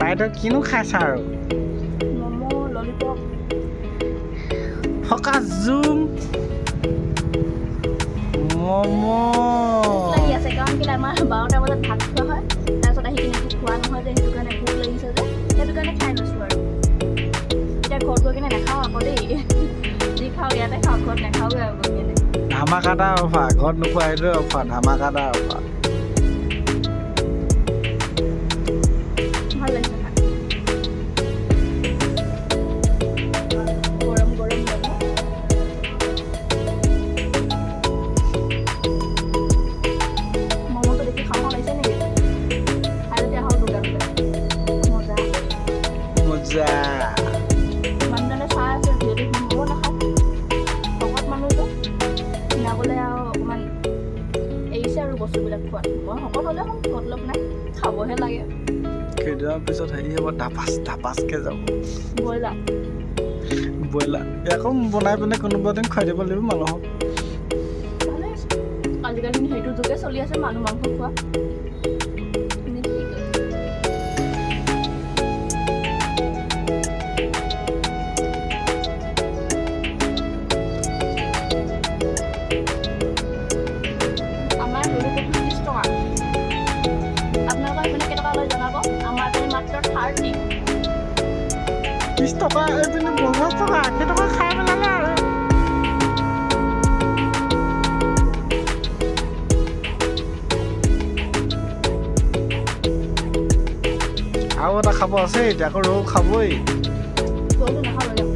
ডায়েটত কিনো খাইছা আৰু? ম'ম', ললিপপ। ফকা জুম ম'ম'। ভোক লাগি আছে, কাৰণ কেলৈ আমাৰ 12টা বজাত ভাত খোৱা হয়, তাৰপিছত আহি কিনে একো খোৱা নহয় যে, সেইটো কাৰণে ভোক লাগিছে যে, সেইটো কাৰণে খাই লৈছোঁ আৰু। এতিয়া ঘৰত গৈ কিনে নাখাওঁ আকৌ দেই, যি খাওঁ ইয়াতে খাওঁ, ঘৰত নাখাওঁগৈ আৰু গৈ কিনে। ধামাকাদাৰ অফাৰ, ঘৰত নোখোৱা সেইটোৱে অফাৰ, ধামাকাদাৰ অফাৰ। ভাল লাগিছে খাই, গৰম গৰম ম'ম'। ম'ম'টো দেখি খাওঁ খাওঁ লাগিছে নেকি? খাই যদি আহক দোকানলৈ, মজা। মজা। মানুহজনে চাই আছে, যিহেতু সি ম'ম' নাখায়, শকত মানুহ যে, ক্ষীণাবলৈ আৰু অকণমান এৰিছে আৰু বস্তুবিলাক খোৱাত। মই শকত হ'লে হ'ম, মতলব নাই, খাবহে লাগে। কেইদিনমান পিছত হেৰি হ'ব, ধাপাচ ধাপাচকে যাব। ব্ৰইলাৰ। ব্ৰইলাৰ আকৌ বনাই পিনে কোনোবা দিন খুৱাই দিব লাগিব মানুহক। ভালে আছে, আজিকালি সেইটো যুগে চলি আছে, মানুহ মাংস খোৱা নে কি কয়? আমাৰ সৰু কফি 30 টকা, আপোনালোকৰ সেইপিনে কেইটকা লয় জনাব। আমাৰ এইপিনে মাত্ৰ 30। 30 টকা, এইপিনে 50 টকা, 80 টকা খাই পেলালে আৰু। আৰু এটা খাব আছে এতিয়া, আকৌ ৰৌ খাবই। ৰৌটো নাখাওঁ।